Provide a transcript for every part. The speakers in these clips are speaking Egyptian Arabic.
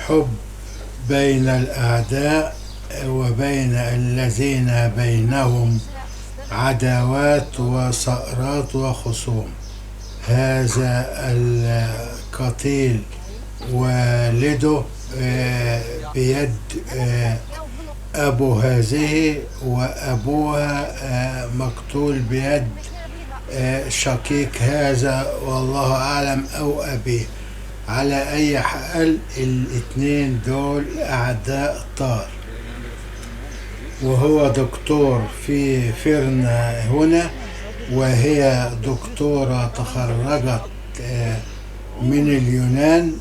حب بين الأعداء وبين الذين بينهم عداوات وثأرات وخصوم. هذا القتيل والده بيد أبو هذه، وأبوها مقتول بيد شقيق هذا والله أعلم أو أبيه. على أي حال الاثنين دول أعداء طار. وهو دكتور في فيرنا هنا، وهي دكتورة تخرجت من اليونان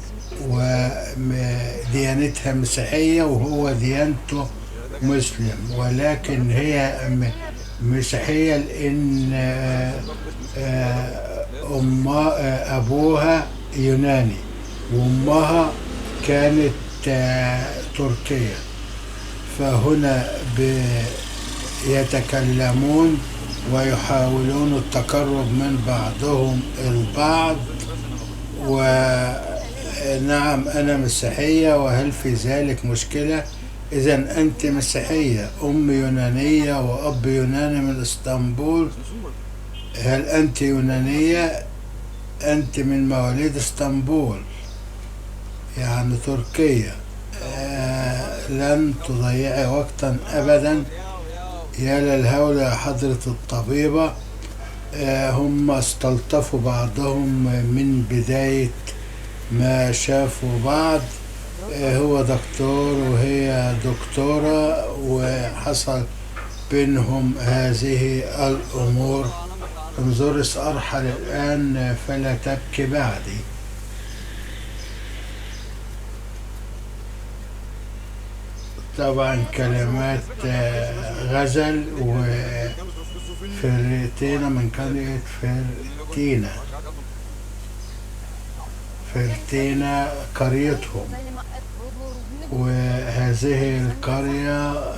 وديانتها مسيحية، وهو ديانته مسلم، ولكن هي مسيحية لأن أبوها يوناني وأمها كانت تركية. فهنا يتكلمون ويحاولون التقرب من بعضهم البعض. ونعم أنا مسيحية، وهل في ذلك مشكلة؟ إذا أنت مسيحية، أم يونانية وأب يوناني من اسطنبول، هل أنت يونانية؟ أنت من مواليد اسطنبول يعني تركيا. لن تضيعي وقتا أبدا. يا للهول يا حضرة الطبيبة. هم استلطفوا بعضهم من بداية ما شافوا بعض. هو دكتور وهي دكتورة، وحصل بينهم هذه الأمور. انظري سأرحل الآن فلا تبكي بعدي. طبعا كلمات غزل وفرتينا من قرية فرتينا، فرتينا قريتهم، وهذه القرية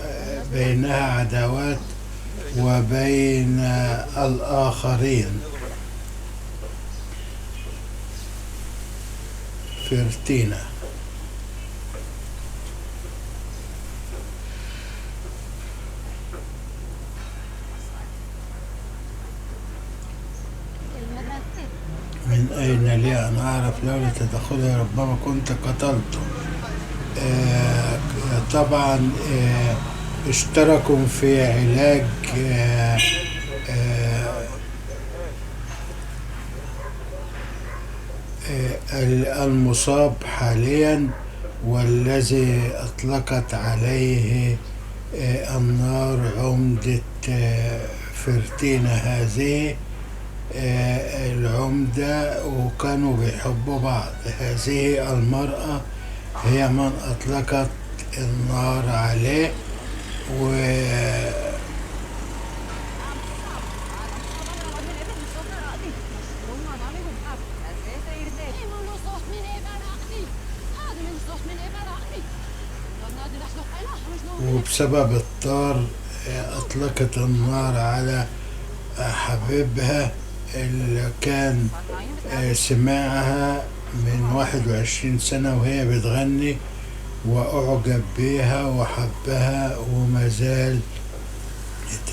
بينها عداوات وبين الآخرين. فرتينا. من أين لي أن أعرف؟ لولا تدخلي ربما كنت قتلته. طبعا اشتركوا في علاج المصاب حاليا والذي أطلقت عليه النار عمدة فرتينا هذه العمدة، وكانوا بيحبوا بعض. هذه المرأة هي من أطلقت النار عليه، و وبسبب الطار أطلقت النار على حبيبها اللي كان سمعها من 21 سنة وهي بتغني، وأعجب بيها وحبها، وما زال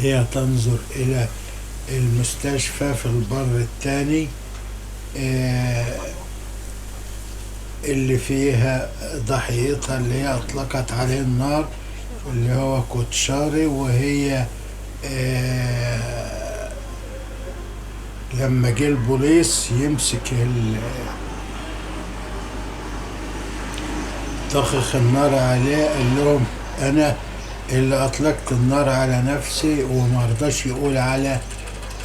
هي تنظر إلى المستشفى في البر الثاني اللي فيها ضحيتها اللي هي أطلقت عليه النار اللي هو كوتشاري. وهي لما جه البوليس يمسك طخخ النار عليه، قال لهم انا اللي اطلقت النار على نفسي، وما رضاش يقول على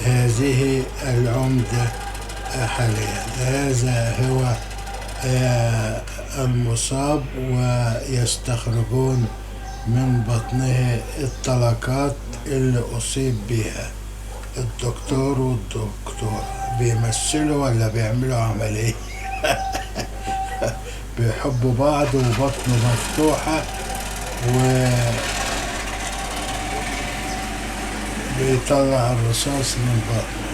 هذه العمدة حاليا. هذا هو المصاب، ويستخرجون من بطنه الطلقات اللي اصيب بها. الدكتور والدكتور بيمثلوا ولا بيعملوا عملية؟ بيحبوا بعض وبطنه مفتوحة و بيطلع الرصاص من بطنه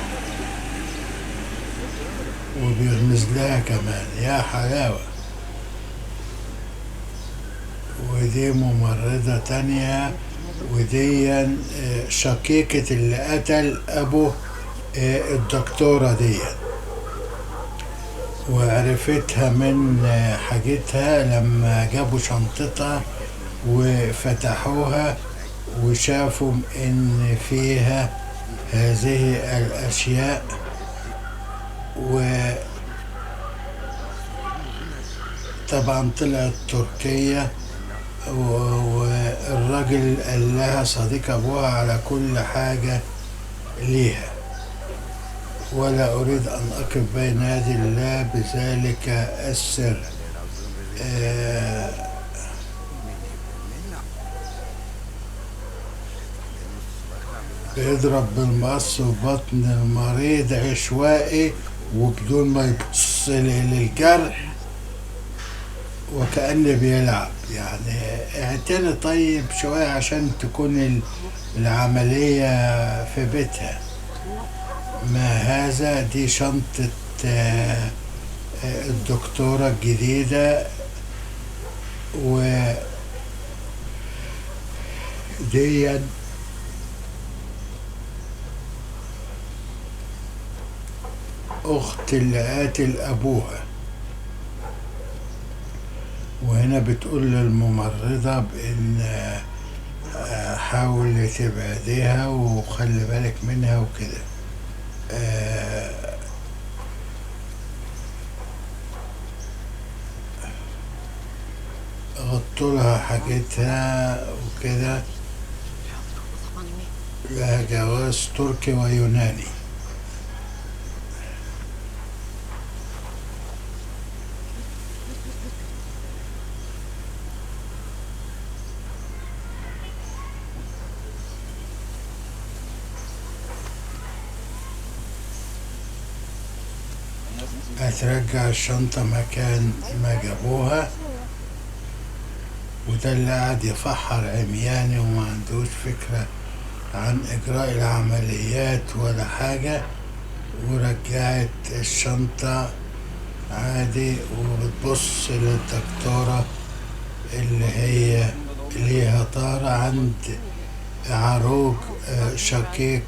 وبيغمز لها كمان. يا حلاوة. ودي ممرضة تانية، ودي شقيقة اللي قتل أبو الدكتورة دي، وعرفتها من حاجتها لما جابوا شنطتها وفتحوها وشافوا إن فيها هذه الأشياء. وطبعا طلعت تركية، والراجل قال لها صديق أبوها على كل حاجة ليها، ولا أريد أن أقف بين يدي الله بذلك السر. بيضرب بالمقص في بطن المريض عشوائي وبدون ما يبص للجرح، وكأنه بيلعب. يعني اعتني طيب شوية عشان تكون العملية في بيتها. ما هذا؟ دي شنطة الدكتورة الجديدة، و دي أخت اللي قاتل أبوها. وهنا بتقول للممرضة بإن حاولي تبعديها وخلي بالك منها وكده. غطوا لها حاجتها وكده. لها جواز تركي ويوناني. هترجع الشنطة مكان ما جابوها. وده اللي قاعد يفحر عمياني وما عندوش فكرة عن إجراء العمليات ولا حاجة. ورجعت الشنطة عادي، وبتبص للدكتورة اللي هي ليها طارة عند عروج شقيق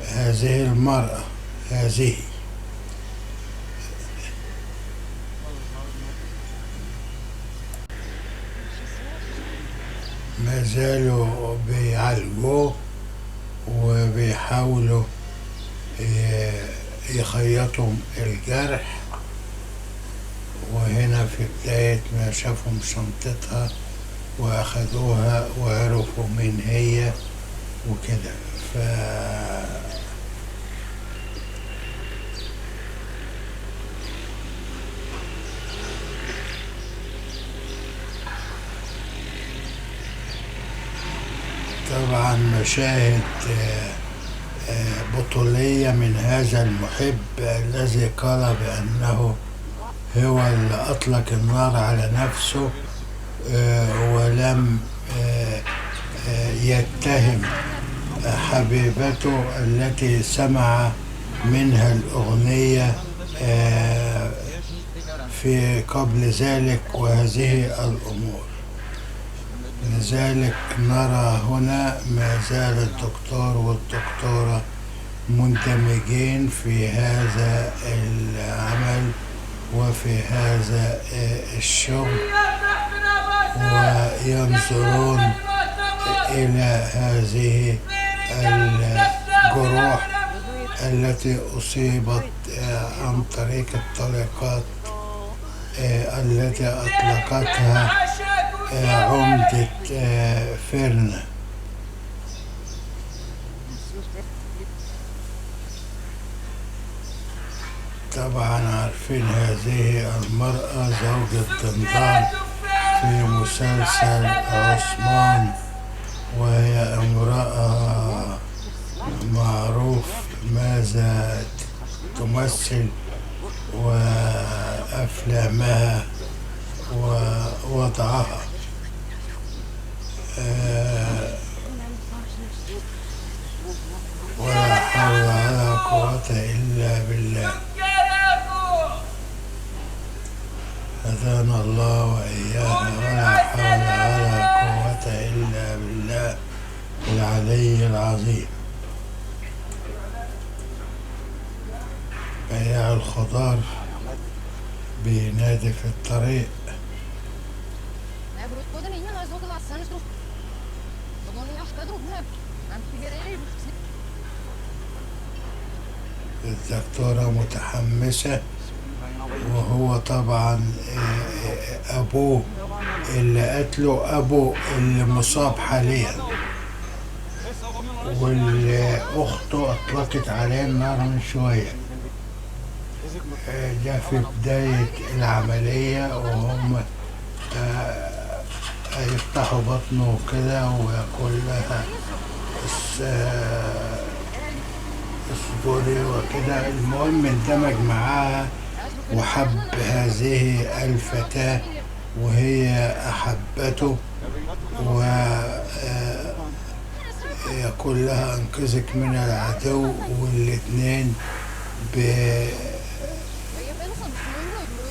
هذه المرأة. هذه ما زالوا بيعالجوه وبيحاولوا يخيطوا الجرح. وهنا في بداية ما شافوا شنطتها وأخذوها وعرفوا مين هي وكده. طبعا مشاهد بطولية من هذا المحب الذي قال بأنه هو اللي أطلق النار على نفسه، ولم يتهم حبيبته التي سمع منها الأغنية في قبل ذلك وهذه الأمور. لذلك نرى هنا ما زال الدكتور والدكتورة مندمجين في هذا العمل وفي هذا الشغل، وينظرون إلى هذه الجروح التي أصيبت عن طريق الطلقات التي أطلقتها عمدة فيرنا. طبعا عارفين هذه المرأة زوجة دندار في مسلسل عثمان، وهي امرأة معروف ماذا تمثل وأفلامها ووضعها. ولا حول ولا قوة إلا بالله. هدانا الله وإياها، ولا حول ولا قوة إلا بالله العلي العظيم. بياع الخضار بينادي في الطريق. الدكتورة متحمسة، وهو طبعا أبوه اللي قتله، أبوه اللي مصاب حاليا، واللي أخته أطلقت عليه النار من شوية. ده في بداية العملية، وهم هيفتحوا بطنه وكده ويقول لها اصبري وكده. المهم اندمج معاها وحب هذه الفتاة وهي أحبته، ويقول لها أنقذك من العدو، والاتنين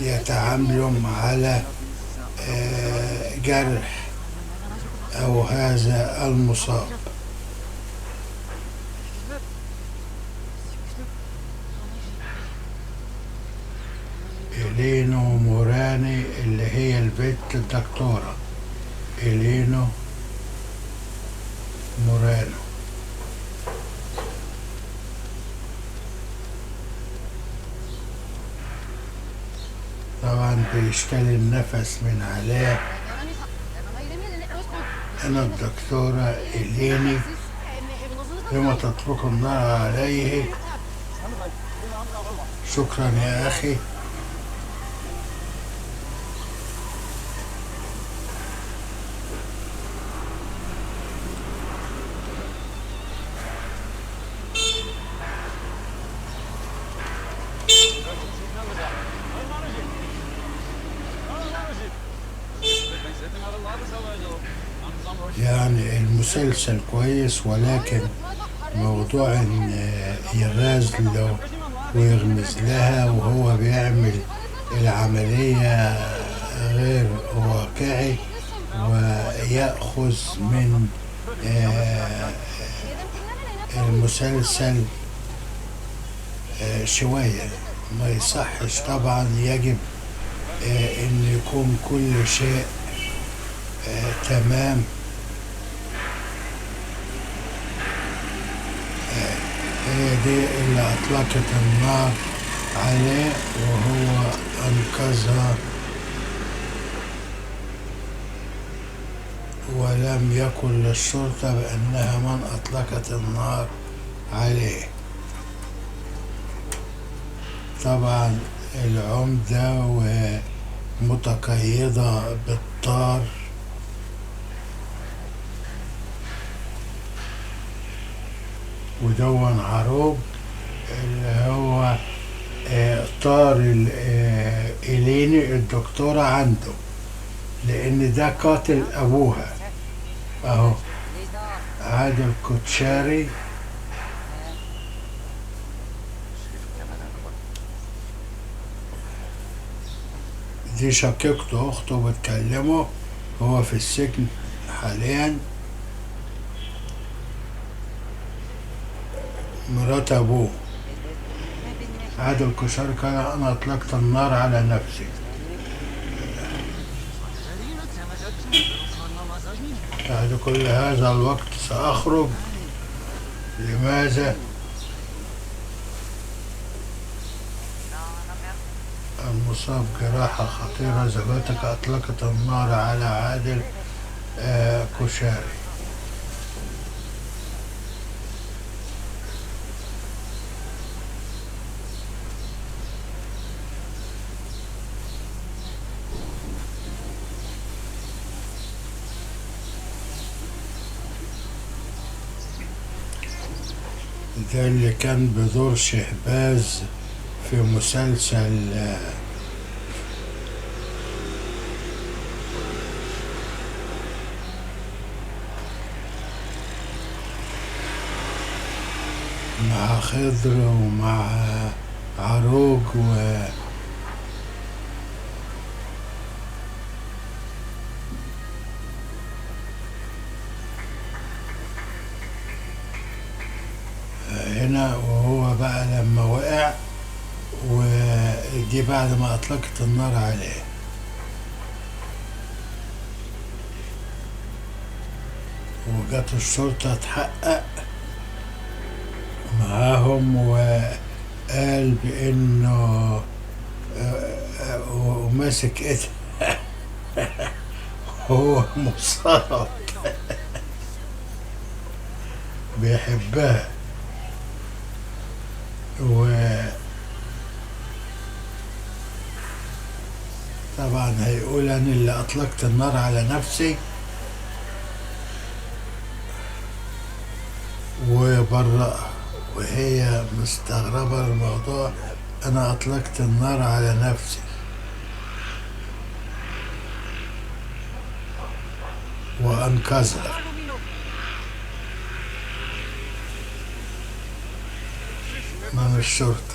يتعاملوا على جرح أو هذا المصاب. إلينو موراني اللي هي البنت الدكتورة إلينو مورانو. طبعا بيشتري النفس من عليه. أنا الدكتورة إليني، لما تطلق النار عليه؟ شكرا يا أخي. يعني المسلسل كويس، ولكن موضوع ان يغازله ويغمز لها وهو بيعمل العملية غير واقعي، ويأخذ من المسلسل شوية ما يصحش. طبعا يجب ان يكون كل شيء تمام. هي دي اللي أطلقت النار عليه وهو أنقذها، ولم يقل للشرطة بأنها من أطلقت النار عليه. طبعا العمدة ومتقيدة بالطار، ودون عروج اللي هو طار إليني الدكتورة عنده، لأن ده قاتل أبوها. أهو عادل كوتشاري. دي شقيقته، أخته بتكلمه، هو في السجن حاليا. مرات أبوه عادل كوشاري قال أنا أطلقت النار على نفسي. بعد كل هذا الوقت سأخرج، لماذا؟ المصاب جراحة خطيرة، زوجتك أطلقت النار على عادل كوشاري. ده اللي كان بدور شهباز في مسلسل مع خضر ومع عروج و هنا وهو بقى لما وقع، ودي بعد ما أطلقت النار عليه. وجت الشرطة تحقق معاهم، وقال بأنه وماسك ايدها هو مصاب بيحبها. و طبعا هيقول انا اللي اطلقت النار على نفسي وبرأها، وهي مستغربة الموضوع، انا اطلقت النار على نفسي. وانقذها. من الشرطة.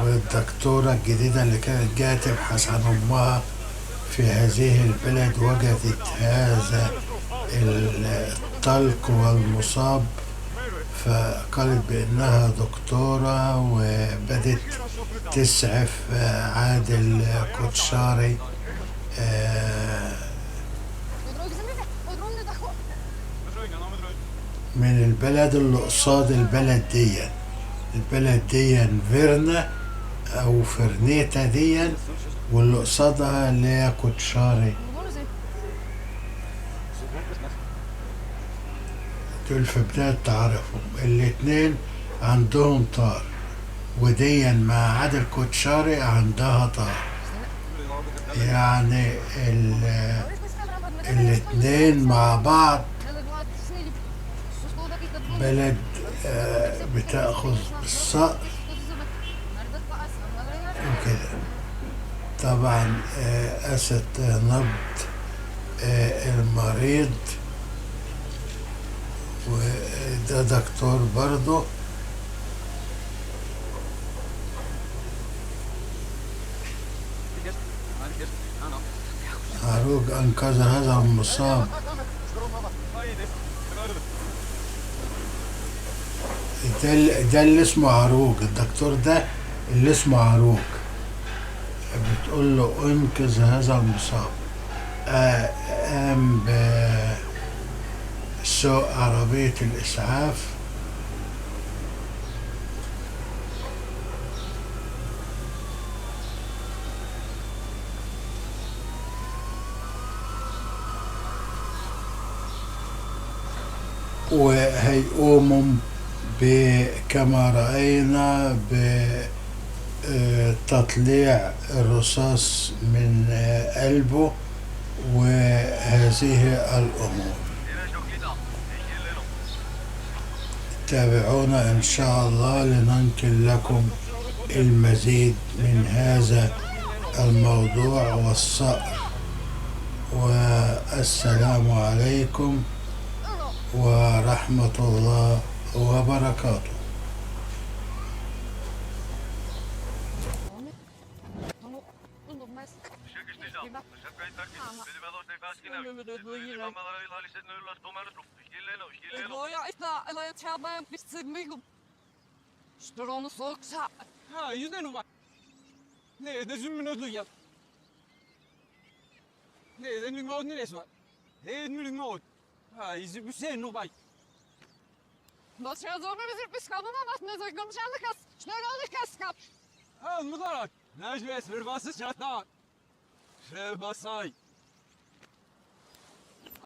والدكتورة الجديدة اللي كانت جاية تبحث عن أمها في هذه البلد وجدت هذا الطلق والمصاب، فقالت بأنها دكتورة وبدت تسعف عادل كوتشاري. من البلد اللي قصاد البلد دي، البلد دي فيرنا او فرنيتا دي، واللي قصادها اللي هي كوتشاري. دول في بداية تعرفهم الاتنين عندهم طار، وديا مع عادل كوتشاري عندها طار، يعني الاتنين مع بعض بلد بتأخذ بالصقر وكده. طبعا قست نبض المريض، وده دكتور برضه. عروج أنقذ هذا المصاب. ده اللي اسمه عروج، الدكتور ده اللي اسمه عروج، بتقول له انقذ هذا المصاب. قام بسوق عربية الإسعاف. وهيقوموا كما رأينا بتطليع الرصاص من قلبه وهذه الأمور. تابعونا إن شاء الله لننقل لكم المزيد من هذا الموضوع والصقر. والسلام عليكم ورحمة الله وبركاته.